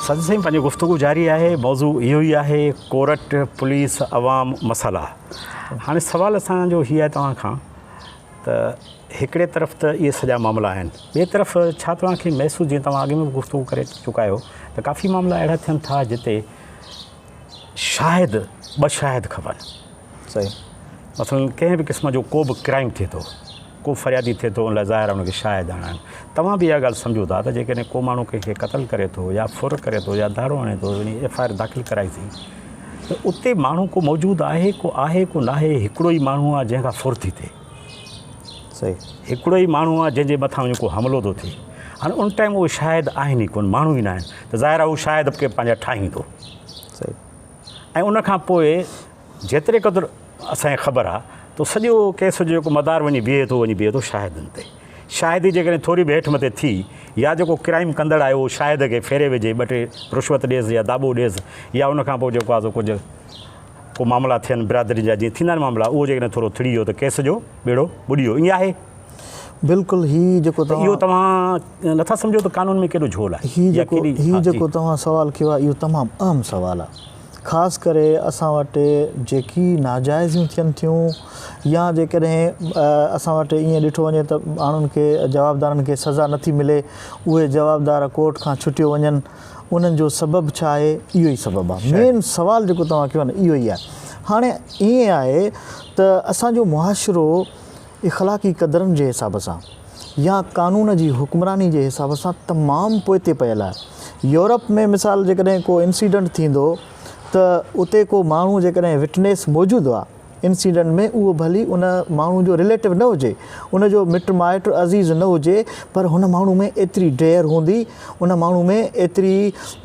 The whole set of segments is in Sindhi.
ساجد سائين پنهنجي گفتگو جاري آهي موضوع اهو ئي آهي ڪورٽ پوليس عوام مسئلا هاڻي سوال اسان جو هي آهي توهان کان ته هڪڙي طرف ته اهي سڄا معاملا آهن ٻئي طرف ڇا توهان کي محسوس جيئن توهان اڳ ۾ به گفتگو ڪري چڪا آهيو ته ڪافي معاملا اهڙا ٿين ٿا جتي شاهد ٻه شاهد کپن صحيح مثلا ڪنهن به قسم جو ڪو به ڪرائم ٿئي ٿو ڪو فريادي ٿئي ٿو ان لاء ظاهر آهي ان کي شاهد آڻڻ توهان به اها ڳالهه سمجهو ٿا ته جيڪڏهن ڪو ماڻهو ڪنهن کي قتل ڪري ٿو يا ڦر ڪري ٿو يا ڌاڙو هڻي ٿو وڃي ايف I R داخل ڪرائي ٿي ته اتي ماڻهو ڪو موجود آهي ڪو آهي ڪو ناهي هڪڙو ئي ماڻهو آهي جنهن کان ڦر ٿي ٿئي صحيح هڪڙو ئي ماڻهو آهي جنهن جي مٿان وڃي ڪو حملو ٿو ٿئي هاڻي ان ٽائيم اهي شاهد آهن ئي ڪونه ماڻهو ئي ناهن ته ظاهر آهي هو شاهد به پنهنجا ٺاهيندو صحيح ۽ ان کان پوء جيتري قدر اسان کي خبر آهي ته سڄو ڪيس جو جيڪو مدار وڃي بيهي ٿو وڃي بيهي ٿو شاهدن تي. شاهدي جيڪڏهن ٿوري به هيٺ مٿي ٿي يا جيڪو ڪرائيم ڪندڙ آهي اهو شاهد کي ڦيري وجهي ٻه ٽي رشوت ڏيس يا داٻو ڏيس يا ان کان پوء جيڪو آهي سو ڪجهه ڪو معاملا ٿين برادرين جا جيئن ٿيندا آهن معاملا اهو جيڪڏهن ٿورو ٿڙي ويو ته ڪيس جو ٻيڙو ٻڏي ويو ائين آهي؟ بلڪل هي جيڪو ته اهو توهان نٿا سمجهو ته قانون ۾ ڪيڏو جهول آهي هي جيڪو هي جيڪو توهان سوال ڪيو آهي اهو تمام اهم سوال آهي خاص ڪري اسان وٽ جيڪي ناجائزيون ٿين ٿيون يا جيڪڏهن اسان وٽ ائين ڏٺو وڃي ته ماڻهن کي جوابدارن کي سزا نٿي ملي اهي جوابدار ڪورٽ کان ڇٽيو وڃن انهن جو سبب ڇا آهي اهو ئي سبب آهي مين سوال جيڪو توهان ڪيو آهي نه اهو ئي آهي هاڻي ائين آهي ته اسان جو معاشرو اخلاقي قدرن جي حساب سان يا قانون جي حڪمراني جي حساب سان تمام پوئتي پيل آهي. يورپ ۾ مثال جيڪڏهن ڪو انسيڊنٽ ٿيندو ته اتي ڪو ماڻهو جيڪڏهن وٽنيس موجود آ انسيڊنٽ ۾ اهو ڀلي ان ماڻهو جو رليٽو نه هجي ان جو مٽ مائٽ عزيز نه هجي پر هن ماڻهو ۾ ايتري ڊيئر هوندي ان ماڻهو ۾ ايتري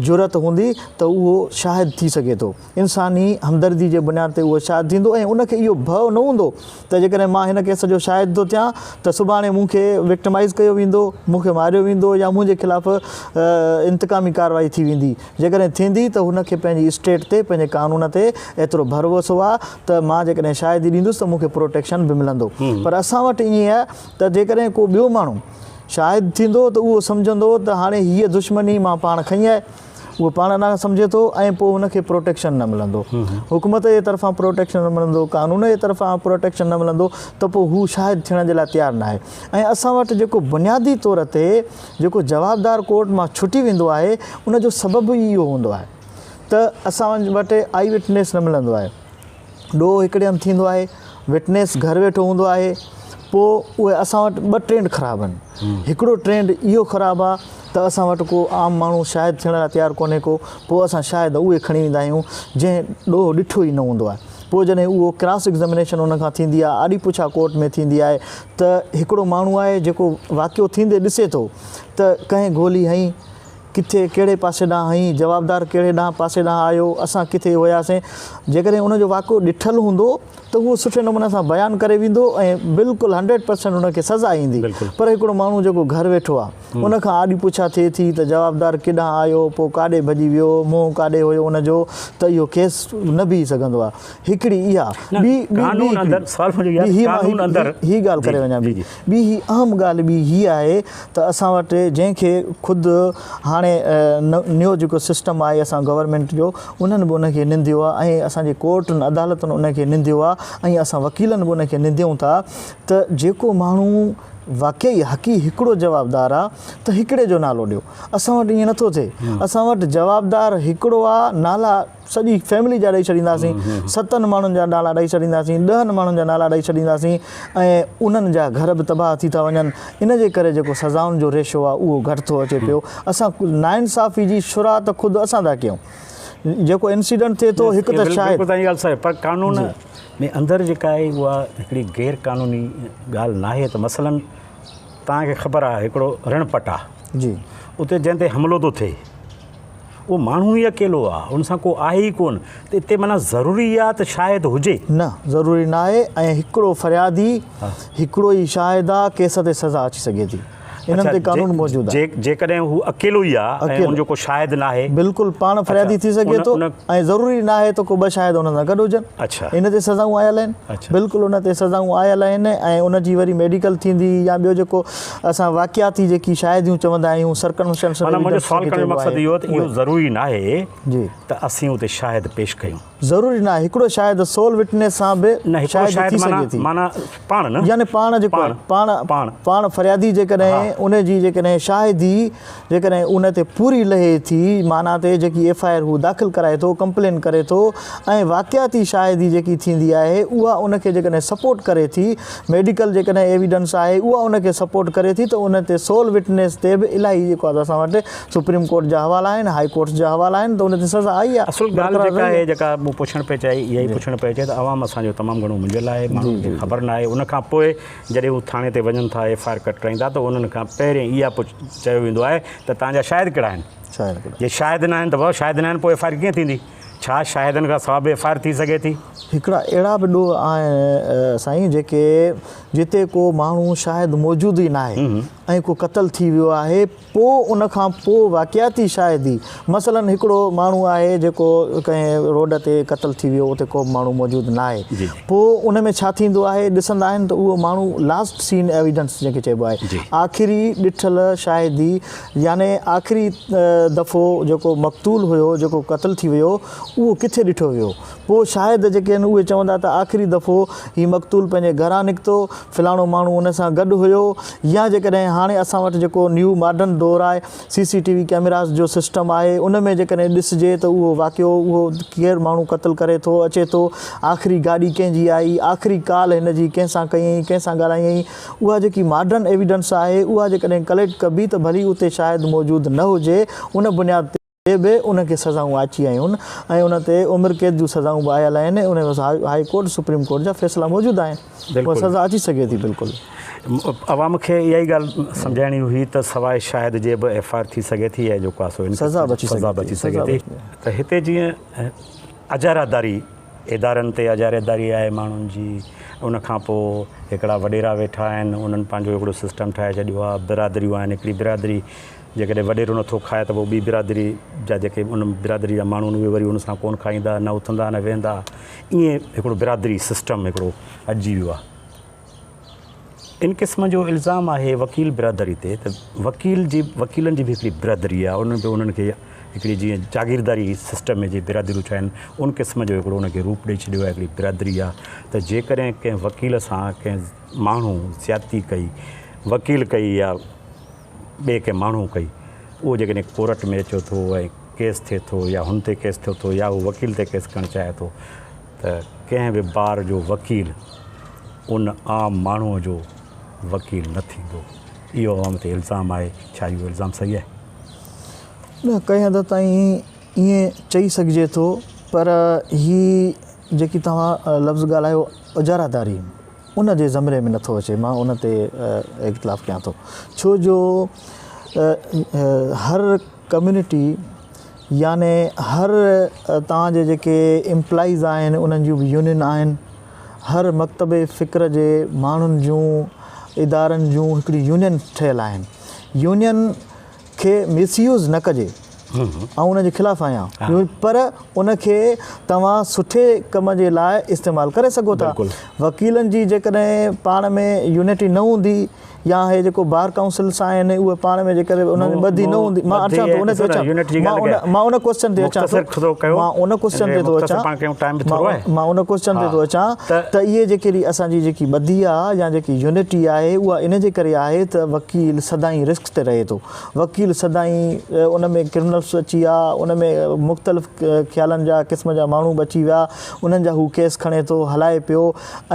جرئت هوندي ته اهو شاهد ٿي سگهي ٿو. انساني همدردي جي بنياد تي اهو شاهد ٿيندو ۽ ان کي اهو ڀؤ نه هوندو ته جيڪڏهن مان هن ڪيس جو شاهد ٿو ٿيان ته سڀاڻي مون کي وڪٽمائيز ڪيو ويندو، مون کي ماريو ويندو يا منهنجي خلاف انتقامي ڪارروائي ٿي ويندي. جيڪڏهن ٿيندي ته هن کي پنهنجي اسٽيٽ تي، پنهنجي قانون تي ايترو ڀروسو آهي ته مان جيڪڏهن شاهدي ڏيندس ته مون کي پروٽيڪشن به ملندو. پر اسان وٽ ائين آهي ته جيڪڏهن ڪو ٻيو ماڻهو شاهد ٿيندو ته اهو سمجهندو ته هاڻي هيء دشمني مان پاڻ کنئي آهي. اهو پاڻ ڏانهن سمجهي ٿو ۽ پوء هن کي پروٽيڪشن نه ملندو، حڪومت جي طرفان پروٽيڪشن نه ملندو، قانون جي طرفان پروٽيڪشن نه ملندو ته پوء هو شاهد ٿيڻ جي لاء تيار ناهي ۽ اسان وٽ جيڪو بنيادي طور تي جيڪو جوابدار ڪورٽ مان ڇٽي ويندو آهي ان جو سبب ئي اهو هوندو آهي ته اسان وٽ آئي وٽنيس نه ملندو آهي. ڏوهه هڪڙي هنڌ ٿيندو آهي، وٽنيس گهر ويٺو هوندو آهي، پوء اهي اسان وٽ ٻه ٽرينڊ خراب آهن. هڪڙو ٽرينڊ اهو خراب آهي ته اسان وٽ ڪو عام ماڻهو شاهد ٿيڻ لاء تيار ڪونهي ڪو، پوء اسان شاهد اهي کڻي ويندا آهيون جنهن ڏوهه ڏٺو ئي نه هوندو آهي. پوء جڏهن اهو ڪراس اگزامينيشن ان کان ٿيندي آهي، آڏي پڇا ڪورٽ ۾ ٿيندي آهي ته هڪڙو ماڻهو آهي جيڪو واقعو ٿيندي ڏسي ٿو ته ڪنهن گولي هنئي، ڪٿي ڪهڙي پاسي ڏانهن هنئي، جوابدار ڪهڙي ڏانهن پاسي ڏانهن آيو، اسان ڪٿي هياسين، جيڪڏهن ان جو واقعو ڏٺل هوندو ته اهو سٺي نموني سان بيان ڪري ويندو ۽ بلڪل هنڊريڊ پرسينٽ ان کي سزا ايندي پر هڪڙو ماڻهو جيڪو گهر ويٺو آهي ان کان آڏي پڇا ٿئي ٿي ته جوابدار ڪيڏانهن آيو، پوء ڪاڏي ڀڄي ويو، منهن ڪاڏي هيو ان جو ته اهو ڪيس نه بيهي سگهندو آهي. هڪڙي اها ٻي ٻي ٻي هڪڙي هي ڳالهه ڪري وڃان ٻي ٻي هي اهم ڳالهه ٻي هي آهي ته اسان وٽ جنهن کي خود هاڻي نيو جيڪو سسٽم آهي اسان گورنمينٽ جو انهن به ان کي ننديو آهي ۽ اسان جي ڪورٽن عدالتن ان کي ننديو آهي ۽ اسان وڪيلن به ان کي ننديون ٿا ته جيڪو ماڻهو واقعي حقي هڪڙو جوابدار آهي ته هڪڙي جو نالو ڏيو اسان وٽ ائين نٿو ٿئي اسان وٽ جوابدار هڪڙو آهي نالا سڄي فيملي جا ڏئي ڇڏينداسين، ستن ماڻهن جا نالا ڏئي ڇڏينداسين، ڏهن ماڻهن جا نالا ڏئي ڇڏينداسين ۽ انهن جا گهر به تباهه ٿي ٿا وڃن، ان جي ڪري جيڪو سزائن جو ريشو آهي اهو گهٽ ٿو اچي پيو، اسان ناانصافي جي شروعات خود اسان ٿا ڪيون، جيڪو انسيڊنٽ ٿئي ٿو هڪ ته شاهد. بلڪل توهان جي ڳالهه صحيح پر قانون ۾ اندر جيڪا آهي اها هڪڙي غير قانوني ڳالهه ناهي ته مثلاً توهان کي خبر آهي هڪڙو رڻ پٽ آهي جي اتي جنهن تي حملو ٿو ٿئي اهو ماڻهو ئي اڪيلو آ، ان سان ڪو آهي ئي ڪونه ته اتي معنيٰ ضروري آ ته شاهد هجي؟ نه، ضروري ناهي ۽ هڪڙو فريادي، هڪڙو ئي شاهد آ، ڪيس تي سزا اچي سگهي ٿي. انهن تي قانون موجود آهي. جيڪڏهن هو اڪيلو ئي آهي ۽ ان جو ڪو شاهد ناهي. بلڪل پاڻ فريادي ٿي سگهي ٿو ۽ ضروري ناهي ته ڪو ٻه شاهد ان سان گڏ هجن. ان تي سزائون آيل آهن. بلڪل ان تي سزائون آيل آهن ۽ ان جي وري ميڊيڪل ٿيندي يا ٻيو جيڪو اسان واقعاتي جيڪي شاهديون چوندا آهيون سرڪمسٽنشل معنيٰ منهنجو سوال ڪرڻ جو مقصد اهو ته اهو ضروري ناهي ته اسين اتي شاهد پيش ڪيون. ضروري ناهي هڪڙو شاهد سول وٽنيس سان به شاهدي ٿي سگهي ٿي. معنيٰ پاڻ نه يعني پاڻ جيڪو آهي پاڻ پاڻ پاڻ فريادي جيڪڏهن ان جي جيڪڏهن شاهدي جيڪڏهن ان تي پوري لهي ٿي معنيٰ تي جيڪي ايف I R هو داخل ڪرائي ٿو ڪمپلين ڪري ٿو ۽ واقعاتي شاهدي جيڪي ٿيندي آهي اها ان کي جيڪڏهن سپورٽ ڪري ٿي ميڊيڪل جيڪڏهن ايويڊنس آهي اها ان کي سپورٽ ڪري ٿي ته ان تي سول وٽنيس تي به الاهي جيڪو آهي اسان وٽ سپريم ڪورٽ جا حوالا آهن، هائي ڪورٽس جا حوالا آهن ته ان تي سزا آئي آهي. اصل ڳالهه جيڪا آهي جيڪا مون پڇڻ پئي چاهي اها ئي پڇڻ پئي چاهي ته عوام اسان جو تمام گهڻو منجهيل آهي ماڻهن کي خبر نه آهي ان کان پوء جڏهن هو ٿاڻي تي وڃن ٿا ايف I R ڪٽرائيندا ته انهن کان پهرين اها چيو ويندو آهي ته توهان جا شاهد ڪهڙا آهن جي شاهد نه آهن ته بابا شاهد نه آهن پوء ايف I R ڪيئن ٿيندي ڇا شاهدن کان سواء به ايف I R ٿي سگهي ٿي؟ هڪڙا اهڙا به ڏوهه آهن سائين جيڪي جتي ڪو ماڻهو شاهد موجود ئي ناهي ۽ ڪو قتل ٿي ويو آهي پوء ان کان پوء واقعاتي شاهدي، مثلاً هڪڙو ماڻهو آهي جيڪو ڪنهن روڊ تي قتل ٿي ويو اتي ڪوبه ماڻهو موجود ناهي پوء ان ۾ ڇا ٿيندو آهي ڏسندا آهن ته اهو ماڻهو لاسٽ سين ايويڊنس جنهن کي چئبو آهي آخري ڏٺل شاهدي يعني آخري دفعو جيڪو مقتول هيو جيڪو قتل ٿي ويو اهو ڪٿي ڏٺو ويو پوء شاهد جيڪي آهن اهي چوندا ته آخري دفعو هي مقتول پنهنجي گهران نڪتو، فلاڻو ماڻهو ان سان گڏ هيو يا جيڪڏهن هاڻي اسان وٽ جيڪو نيو ماڊرن دور آهي سي سي ٽي وي ڪئميراز جو سسٽم آهي ان ۾ جيڪڏهن ڏسجي ته اهو واقعو اهو ڪير ماڻهو قتل ڪري ٿو اچي ٿو آخري گاڏي ڪنهن جي آئي آخري ڪال هن جي ڪنهن سان ڪيائين ڪنهن سان ڳالهايائين اها جيڪي ماڊرن ايويڊنس آهي اها جيڪڏهن ڪليڪٽ ڪبي ته ڀلي اتي شاهد موجود نه هجي ان بنياد تي تي به ان کي سزائون اچي آيون ۽ ان تي عمر قيد جون سزائون به آيل آهن ان هائي ڪورٽ سپريم ڪورٽ جا فيصلا موجود آهن اها سزا اچي سگهي ٿي بلڪل. عوام کي اها ئي ڳالهه سمجهائڻي هئي ته سواء شاهد جي به ايف I R ٿي سگهي ٿي ۽ جيڪو آهي سو ان سزا به اچي سزا به اچي سگهي ٿي ته هتي جيئن اجاره داري ادارن تي اجاره داري آهي ماڻهن جي ان کان پوء هڪڙا وڏيرا ويٺا آهن انهن پنهنجو هڪڙو سسٽم ٺاهي ڇڏيو آهي برادريون آهن هڪڙي برادري جيڪڏهن وڏيرو نٿو کائي ته پوء ٻي برادري جا جيڪي ان برادري جا ماڻهو آهن اهي وري ان سان ڪونه کائيندا، نه اٿندا نه ويهندا. ائين هڪڙو برادري سسٽم هڪڙو اڏجي ويو آهي. ان قسم جو الزام آهي وڪيل برادري تي ته وڪيل جي وڪيلن جي به هڪڙي برادري آهي انهن به انهن کي هڪڙي جيئن جاگيرداري سسٽم ۾ جيئن برادريون ٺاهن ان قسم جو هڪڙو ان کي روپ ڏئي ڇڏيو آهي هڪڙي برادري آهي ته جيڪڏهن ڪنهن وڪيل سان ڪنهن ماڻهو زيادتي ڪئي وڪيل ڪئي يا ٻئي ڪنهن ماڻهو ڪئي، اهو جيڪڏهن ڪورٽ ۾ اچيو ٿو ۽ ڪيس ٿئي ٿو يا هن تي ڪيس ٿئي ٿو يا هو وڪيل تي ڪيس ڪرڻ چاهي ٿو ته ڪنهن به بار جو وڪيل ان عام ماڻهوء جو وڪيل نه ٿيندو. اهو عوام تي الزام آهي، ڇا اهو الزام صحيح آهي؟ نه، ڪنهن حد تائين ائين چئي سگهجي ٿو پر هي جيڪي توهان لفظ ڳالهايو اجاره داري ان جي زمري ۾ نٿو اچي مان ان تي اختلاف ڪيان ٿو ڇو جو هر ڪميونٽي يعني هر توهان جي جيڪي امپلائيز آهن انهن جون به يونين آهن هر مڪتب فڪر جي ماڻهن جون ادارن جون هڪڙي يونين ٺهيل آهن يونين کي مس يوز نه ڪجي آئون ان جي خلاف آهيان پر ان کي توهان سٺي ڪم جي لاء استعمال ڪري سگهو ٿا وڪيلن جي جيڪڏهن پاڻ ۾ يونٽي نه هوندي يا هي جيڪو بار ڪائونسلس آهن اهي پاڻ ۾ جيڪڏهن انهن ۾ ٻڌي نه هوندي مان اچان ٿو ان تي اچان مان ان ڪوسچن تي اچان ٿو مان ان ڪوسچن تي ٿو اچان مان ان ڪوسچن تي ٿو اچان ته اهي جيڪي اسان جي جيڪي ٻڌي آهي يا جيڪي يونٽي آهي اها ان جي ڪري آهي ته وڪيل سدائين رسڪ تي رهي ٿو. وڪيل سدائين ان ۾ ڪرمنلز اچي ويا، ان ۾ مختلف خيالن جا قسم جا ماڻهو به اچي ويا، انهن جا هو ڪيس کڻي ٿو، هلائي پيو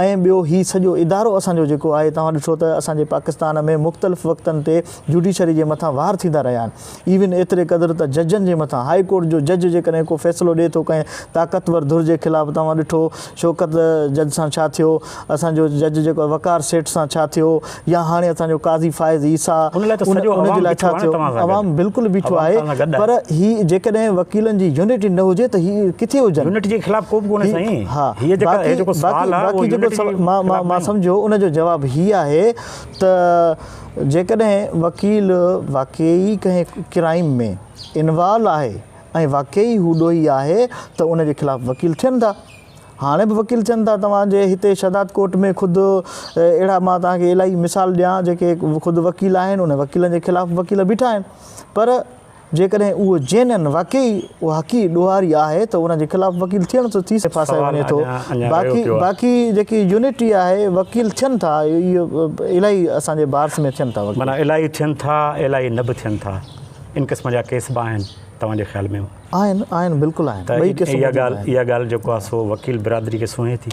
۽ ٻيو هي سڄو ادارو اسان جو جيڪو آهي توهان ڏٺو ته اسان جي پاڪستان ۾ مختلف وقتن تي جوڊيشري جي مٿان وار ٿيندا رهيا آهن. ايون ايتري قدر ته ججن جي مٿان هائي ڪورٽ جو جج جيڪڏهن ڪو فيصلو ڏئي ٿو ڪنهن طاقتور ڌر جي خلاف توهان ڏٺو شوڪت جج سان ڇا ٿيو اسان جو جج جيڪو وقار سيٺ سان ڇا ٿيو يا هاڻي اسان جو قاضي فائز عيسيٰ ان لاء ته سڄو ان جي عوام لاء بيٺو ڇا آهي نه ٿيو توهان سان گڏ عوام بلڪل بيٺو عوام آهي توهان سان گڏ پر آهي هي جيڪڏهن وڪيلن جي يونٽي نه هجي ته هي ڪٿي هجن يونٽي جي خلاف ڪو به ڪونهي هي سائين ها هي جيڪا هي باقي جيڪو باقي سوال آهي اهو باقي جيڪو يونٽي جي مان مان خلاف مان ناهي سمجهيو ان جو جواب هي آهي ته. جيڪڏهن وڪيل واقعي ڪنهن ڪرائيم ۾ انوالو آهي ۽ واقعي هو ڏوهي آهي ته ان جي خلاف وڪيل ٿين ٿا. هاڻي به وڪيل ٿين ٿا توهان جي هتي شهداد ڪوٽ ۾ خود اهڙا مان توهان کي الاهي مثال ڏيان جيڪي خود وڪيل آهن ان وڪيلن جي خلاف وڪيل بيٺا آهن پر جيڪڏهن اهو جينن واقعي اهو حقي ڏوهاري آهي ته ان جي خلاف وڪيل ٿيڻ ٿو ٿي ڦاسايو سوال وڃي ٿو اڃا اڃا رهيو باقي پيو آهي. باقي جيڪي يونٽي آهي وڪيل ٿين ٿا اهو الاهي اسان جي بارس ۾ ٿين ٿا وڪيل. معنيٰ الاهي ٿين ٿا الاهي نه به ٿين ٿا ان قسم جا ڪيس به آهن توهان جي خيال ۾؟ آهن آهن بلڪل آهن ته ٻئي قسم اها موجود ڳالهه آهن. اها ڳالهه جيڪو آهي سو وڪيل برادري کي سونهين ٿي.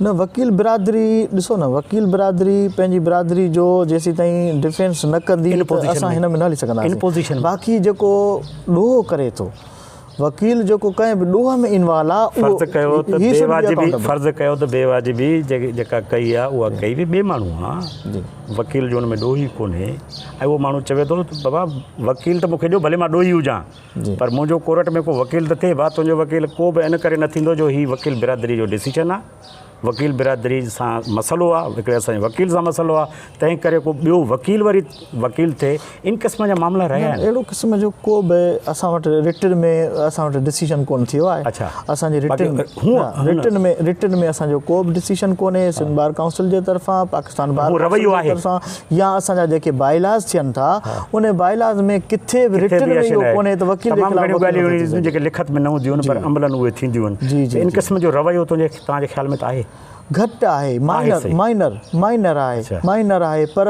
نه وڪيل برادري ڏسو نه وڪيل برادري پنهنجي برادري جو جيسيتائين ڊفينس نه ڪندي ان ته پوزيشن اسان ۾ هن ۾ نه هلي ان سگهنداسين پوزيشن ۾ باقي جيڪو ڏوهه ڪري ٿو وڪيل جيڪو ڪنهن به ڏوهه ۾ انوالو آهي فرض اهو ڪيو ته هي بي should be واجبي اڪائونٽيبل. فرض ڪيو ته بي واجبي جيڪا ڪئي آهي اها ڪئي به ٻئي ماڻهو آهي جي. وڪيل جو ان ۾ ڏوهه ئي ڪونهي ۽ اهو ماڻهو چوي ٿو ته بابا وڪيل ته مون کي ڏيو ڀلي مان ڏوهي هجان پر منهنجو ڪورٽ ۾ ڪو وڪيل ته ٿئي ڀا تنهنجو وڪيل ڪو به ان ڪري نه ٿيندو جو هي وڪيل برادري جو ڊسيشن آ وڪيل برادري سان مسئلو آ هڪڙي اسان جي وڪيل سان مسئلو آ تنهن ڪري ڪو ٻيو وڪيل وري وڪيل ٿئي ان قسم جا معاملا رهيا آهن. اهڙو قسم جو ڪو به اسان وٽ رٽن ۾ اسان وٽ ڊسيشن ڪونه ٿيو آهي اڇا اسان جي رٽن رٽن ۾ رٽن ۾ اسان جو ڪو به ڊسيشن ڪونهي سنڌ بار ڪائونسل جي طرفان پاڪستان بار ڪائونسل جي طرفان يا اسان جا جيڪي بائي لاز ٿين ٿا ان بائي لاز ۾ ڪٿي به رٽن ۾ اهو ڪونهي ته وڪيل جي تمام خلاف گهڻيون وڪيل ڳالهيون نٿو ٿي اهڙيون سگهي. جيڪي لکت ۾ نه هونديون آهن پر عملاً اهي ٿينديون آهن جي ته جي ان جي قسم جو رويو تنهنجي توهان جي خيال ۾ ته آهي؟ گهٽ آهي آهي مائنر صحيح. مائنر مائنر آهي اڇا. مائنر آهي پر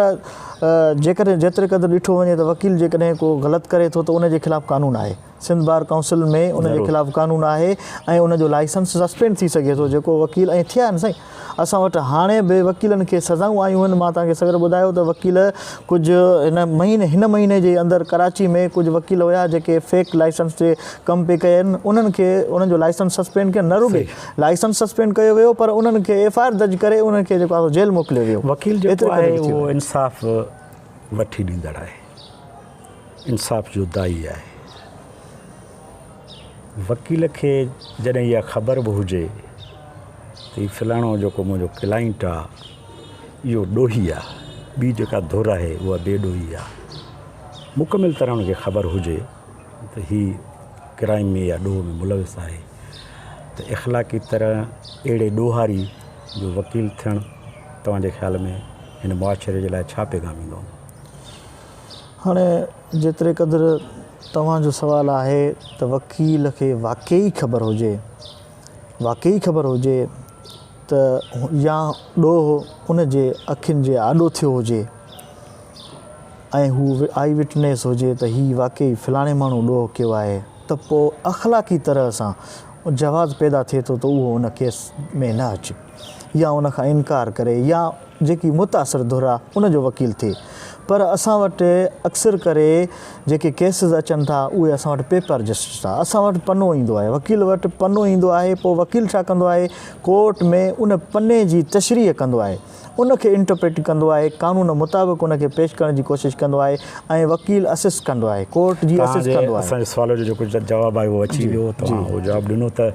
جيڪڏهن جيتري قدر ڏٺو وڃي ته وڪيل جيڪڏهن ڪو غلط ڪري ٿو ته ان جي خلاف قانون آهي سنڌ بار ڪائونسل ۾ ان جي ضرور. خلاف قانون آهي ۽ ان جو لائسنس سسپينڊ ٿي سگهي ٿو جيڪو وڪيل ۽ ٿيا آهن سائين اسان وٽ هاڻي به وڪيلن کي سزائون آيون آهن مان توهان کي سوير ٻڌايو ته وڪيل ڪجهه هن مهيني هن مهيني جي اندر ڪراچي ۾ ڪجهه وڪيل هيا جيڪي فيڪ لائسنس تي ڪم پئي ڪين انهن کي انهن جو لائسنس سسپينڊ ڪيو نه رڳي لائسنس سسپينڊ ڪيو ويو پر انهن کي ايف I R درج ڪري انهن کي جيڪو آهي جيل موڪليو ويو وڪيل جيڪو آهي اهو انصاف وٺي ڏيندڙ آهي انصاف جو داعي آهي. وڪيل کي جڏهن اها خبر به هجي ته هي فلاڻو جيڪو منهنجو ڪلائنٽ آ اهو ڏوهي آ، ٻي جيڪا ڌر آهي اها بي ڏوهي آ، مڪمل طرح ان کي خبر هجي ته هي ڪرائم ۾ يا ڏوهه ۾ ملوث آهي ته اخلاقي طرح اهڙي ڏوهاري جو وڪيل ٿيڻ توهان جي خيال ۾ هن معاشري جي لاء ڇا پيغام ايندو هوندو؟ هاڻي جيتري قدر توهان جو سوال آهي ته وڪيل کي واقعي خبر هجي واقعي خبر هجي ته يا ڏوهه ان جي اکين جي آڏو ٿيو هجي ۽ هو آئي وٽنيس هجي ته هي واقعي فلاڻي ماڻهو ڏوهه ڪيو آهي ته پوء اخلاقي طرح سان جواز پيدا ٿئي ٿو ته اهو ان ڪيس ۾ نه اچي يا ان کان انڪار ڪري يا جيڪي متاثر ڌر آ ان جو وڪيل ٿئي پر اسان وٽ اڪثر ڪري جيڪي ڪيسز اچن ٿا اهي اسان وٽ پيپر جسٽس آ اسان وٽ پنو ايندو آهي وڪيل وٽ پنو ايندو آهي پوء وڪيل ڇا ڪندو آهي ڪورٽ ۾ ان پني جي تشريح ڪندو آهي ان کي انٽرپريٽ ڪندو آهي قانون مطابق ان کي پيش ڪرڻ جي ڪوشش ڪندو آهي ۽ وڪيل اسسٽ ڪندو آهي ڪورٽ جي توهان اسسٽ جي ڪندو آهي. اسان جي سوال جو جيڪو جواب آهي اهو اچي ويو توهان اهو جواب ڏنو ته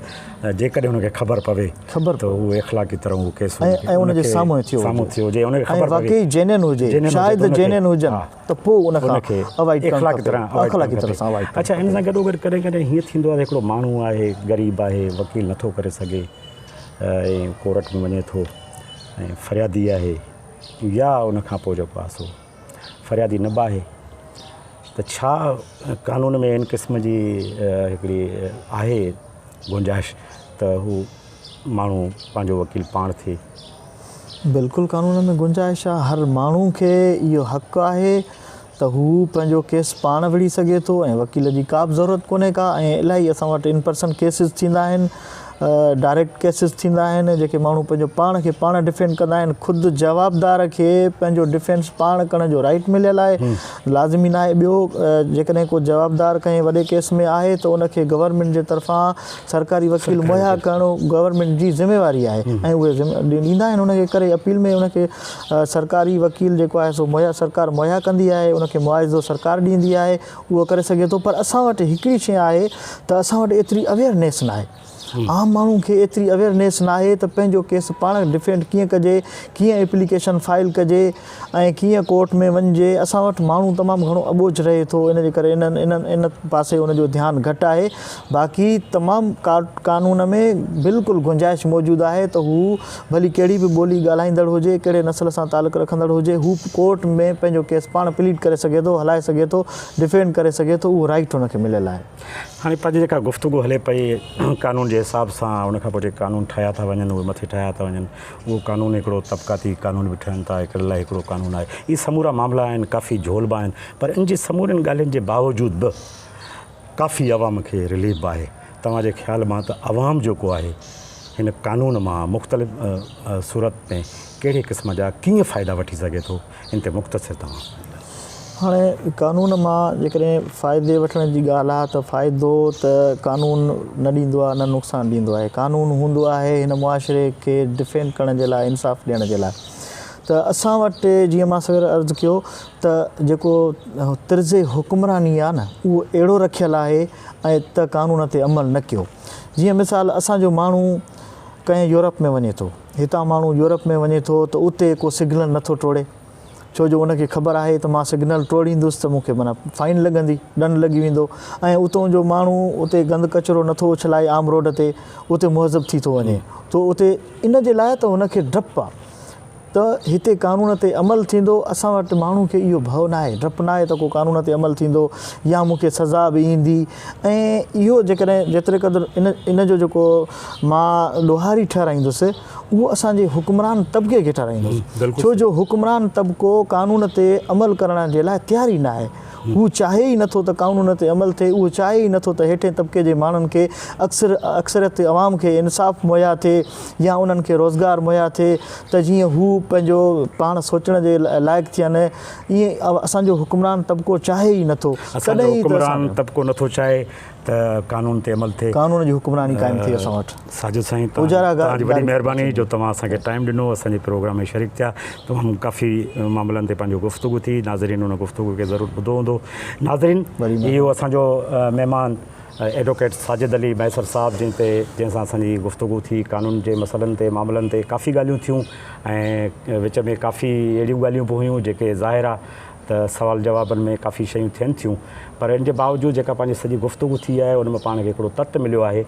جيڪڏهن هن کي خبر پوي خبر ته اهو اخلاقي طرح اهو ڪيس ۽ ان جي سامهون ٿيو سامهون ٿيو هجي ان کي ۽ خبر پوي واقعي جينين هجي شايد جينين هجن ته پوء ان کان اوائڊ ڪرڻ اخلاقي کپي طرح اخلاقي طرح سان اوائڊ اڇا ان سان گڏو گڏ ڪڏهن ڪڏهن هيئن ٿيندو آهي هڪڙو ماڻهو آهي غريب آهي وڪيل نٿو ڪري سگهي ۽ ڪورٽ ۾ وڃي ٿو ۽ فريادي آهي يا ان کان پوء جيڪو آهي سو فريادي نه به آهي ته ڇا قانون ۾ ان قسم جي هڪڙي آهي گنجائش ته هو ماڻهو پنهنجو وڪيل پاڻ ٿئي؟ بلڪل قانون ۾ گنجائش آهي هر ماڻهو کي اهو حق آهي ته هو پنهنجو ڪيس پاڻ وڙهي سگهي ٿو ۽ وڪيل جي ڪا به ضرورت ڪونهي ڪا ۽ الاهي اسان وٽ ان پرسن ڪيسز ٿيندا آهن ڊائريڪٽ ڪيسز ٿيندا آهن جيڪي ماڻهو پنهنجو پاڻ کي پاڻ ڊفينڊ ڪندا آهن خود جوابدار کي پنهنجو ڊفينس پاڻ ڪرڻ جو رائيٽ مليل آهي لازمي ناهي ٻيو جيڪڏهن ڪو جوابدار ڪنهن وڏي ڪيس ۾ آهي ته ان کي گورنمينٽ جي طرفان سرڪاري وڪيل مهيا ڪرڻ گورنمينٽ جي ذميواري آهي ۽ اهي ڏيندا آهن ان کي ڪري اپيل ۾ ان کي سرڪاري وڪيل جيڪو آهي سو مهيا سرڪار مهيا ڪندي آهي ان کي معاوضو سرڪار ڏيندي آهي اهو ڪري سگهي ٿو پر اسان وٽ هڪڙي شيء آهي ته اسان وٽ ايتري اويئرنيس ناهي. عام ماڻهو کي ايتري اويئرنيس ناهي ته پنهنجو ڪيس پاڻ ڊفينڊ ڪيئن ڪجي، ڪيئن ايپليڪيشن فائل ڪجي ۽ ڪيئن ڪورٽ ۾ وڃجي. اسان وٽ ماڻهو تمام گهڻو اٻوجهه رهي ٿو ان جي ڪري انهن انهن ان پاسي ان جو ڌيان گهٽ آهي. باقي تمام قانون ۾ بلڪل گنجائش موجود آهي ته هو ڀلي ڪهڙي به ٻولي ڳالهائيندڙ هجي، ڪهڙي نسل سان تعلق رکندڙ هجي، هو ڪورٽ ۾ پنهنجو ڪيس پاڻ پليڊ ڪري سگهي ٿو، هلائي سگهي ٿو، ڊفينڊ ڪري سگهي ٿو، اهو رائيٽ هن کي مليل آهي. هاڻي پنهنجي جيڪا گفتگو هلي پئي قانون جي حساب سان ان کان پوء جيڪي قانون ٺاهيا ٿا وڃن اهي مٿي ٺاهيا ٿا وڃن اهو قانون هڪڙو طبقاتي قانون به ٺهن ٿا هڪڙي لاء هڪڙو قانون آهي اهي سمورا معاملا آهن ڪافي جهول به آهن پر ان جي سمورين ڳالهين جي باوجود به ڪافي عوام کي رليف به آهي توهان جي خيال مان ته عوام جيڪو آهي هن قانون مان مختلف صورت ۾ ڪهڙي قسم جا ڪيئن فائدا وٺي سگهي ٿو ان تي مختصر توهان. هاڻي قانون مان جيڪڏهن فائدي وٺڻ جي ڳالهه آهي ته فائدو ته قانون نه ڏيندو آهي نه نقصان ڏيندو آهي قانون هوندو آهي هن معاشري کي ڊفينڊ ڪرڻ جي لاء انصاف ڏيڻ جي لاء ته اسان وٽ جيئن مان سوير عرض ڪيو ته جيڪو طرز حڪمراني آهي نه اهو اهڙو رکيل آهي ۽ ته قانون تي عمل نه ڪيو جيئن مثال اسان جو ماڻهو ڪنهن يورپ ۾ وڃي ٿو هتان ماڻهو يورپ ۾ وڃي ٿو ته اتي ڪو سگنل نٿو ٽوڙي ڇو جو ان کي خبر آهي ته مان سگنل ٽوڙيندس ته مون کي معنيٰ فائن لڳندي ڏنڊ لڳي ويندو ۽ اتون جو ماڻهو اتي گند ڪچرو نٿو اڇلائي عام روڊ تي اتي مهذب ٿي ٿو وڃي ته اتي ان جي لاء ته هن کي ڊپ آ ته هتي قانون تي عمل ٿيندو اسان وٽ ماڻهو کي اهو ڀؤ ناهي ڊپ ناهي ته ڪو قانون تي عمل ٿيندو يا مون کي سزا به ايندي ۽ اهو جيڪڏهن جيتري قدر ان ان جو جيڪو مان ڏوهاري ٺهرائيندس اهو اسان جي حڪمران طبقي کي ٺهرائيندس ڇو جو حڪمران طبقو قانون تي عمل ڪرڻ جي لاء تيار ئي ناهي هو چاهي ئي نٿو ته قانون تي عمل ٿئي اهو چاهي ئي نٿو ته هيٺين طبقي جي ماڻهن کي اڪثر اڪثريت عوام کي انصاف مهيا ٿئي يا انهن کي روزگار مهيا ٿئي ته جيئن هو پنهنجو پاڻ سوچڻ جي لائق ٿين ائين اسان جو حڪمران طبقو چاهي ئي نٿو. اسان جو حڪمران طبقو نٿو چاهي ته قانون تي عمل ٿئي. قانون جي حڪمراني قائم ٿئي اسان وٽ. ساجد سائين توهان جي وڏي مهرباني جو توهان اسان کي ٽائيم ڏنو اسان جي پروگرام ۾ شريڪ ٿيا تمام ڪافي معاملن تي پنهنجو گفتگو ٿي ناظرين ان گفتگو کي ضرور ٻڌو هوندو ناظرين اهو اسان جو مهمان ايڊووڪيٽ ساجد علي مهيسر صاحب جنهن تي جنهن سان اسان جي گفتگو ٿي قانون جي مسئلن تي معاملن تي ڪافي ڳالهيون ٿيون ۽ وچ ۾ ڪافي اهڙيون ڳالهيون به هيون جيڪي ظاهر آ ته سوال جوابن ۾ ڪافي شيون ٿين ٿيون پر ان جي باوجود جيڪا پنهنجي سڄي گفتگو ٿي آهي ان ۾ پاڻ کي هڪڙو تت مليو آهي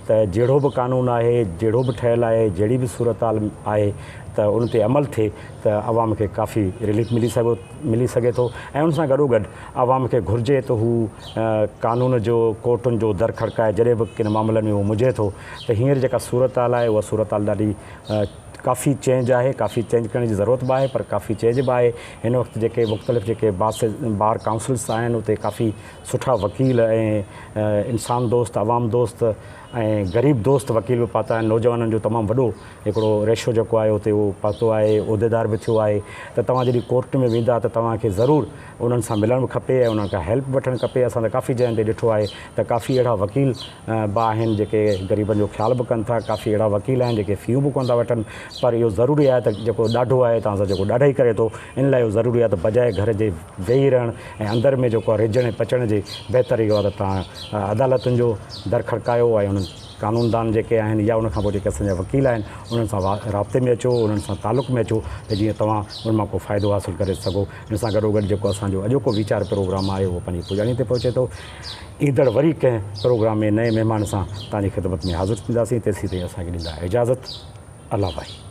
ته جهڙو به قانون آهي جهڙو به ٺهيل آهي جهڙي به صورتحال آهي ته ان تي عمل ٿئي ته عوام کي ڪافي رليف ملي سگهو ملي سگهي ٿو ۽ ان سان گڏوگڏ عوام کي گهرجي ته هو قانون جو ڪورٽن جو در کڙڪائي جڏهن به ڪن معاملن ۾ هو مجهي ٿو ته هينئر جيڪا صورتحال آهي اها صورتحال ڏاڍي ڪافي چينج آهي ڪافي چينج ڪرڻ جي ضرورت به آهي پر ڪافي چينج به آهي هن وقت جيڪي مختلف جيڪي بار ڪائونسلس آهن اتي ڪافي سٺا وڪيل ۽ انسان دوست عوام دوست ۽ غريب دوست وڪيل به پاتا آهن نوجوانن جو تمام وڏو هڪڙو ريشو جيڪو آهي اتي اهو پهتو آهي عهديدار به ٿيو آهي ته توهان جڏهن ڪورٽ ۾ ويندا ته توهان کي ضرور انهن سان ملڻ به کپي ۽ انهن کان هيلپ وٺڻ کپي اسان ته ڪافي جاين تي ڏٺو آهي ته ڪافي اهڙا وڪيل به آهن جيڪي غريبن جو خيال به ڪن ٿا ڪافي اهڙا وڪيل آهن جيڪي فيون به ڪونه ٿا وٺن پر اهو ضروري آهي ته جيڪو ڏاڍو آهي توهان سان جيڪو ڏاڍائي ڪري ٿو ان لاء اهو ضروري آهي ته بجاء گهر جي ويهي رهڻ ۽ اندر ۾ جيڪو آهي رجهڻ ۽ پچڻ جي بهتر اهو آهي ته توهان عدالتن جو در کڙڪايو ۽ انهن قانوندان جيڪي آهن يا ان کان پوء جيڪي اسان جا وڪيل آهن انهن سان رابطي ۾ اچو انهن سان تعلق ۾ اچو ته جيئن توهان ان مان ڪو فائدو حاصل ڪري سگهو ان سان گڏوگڏ جيڪو اسان جو اڄوڪو ويچار پروگرام آهي اهو پنهنجي پڄاڻي تي پهچي ٿو ايندڙ وري ڪنهن پروگرام ۾ نئين مهمان سان توهان جي خدمت ۾ حاضر ٿينداسين تيسين تائين اسان کي ڏيندا اجازت الله واهي.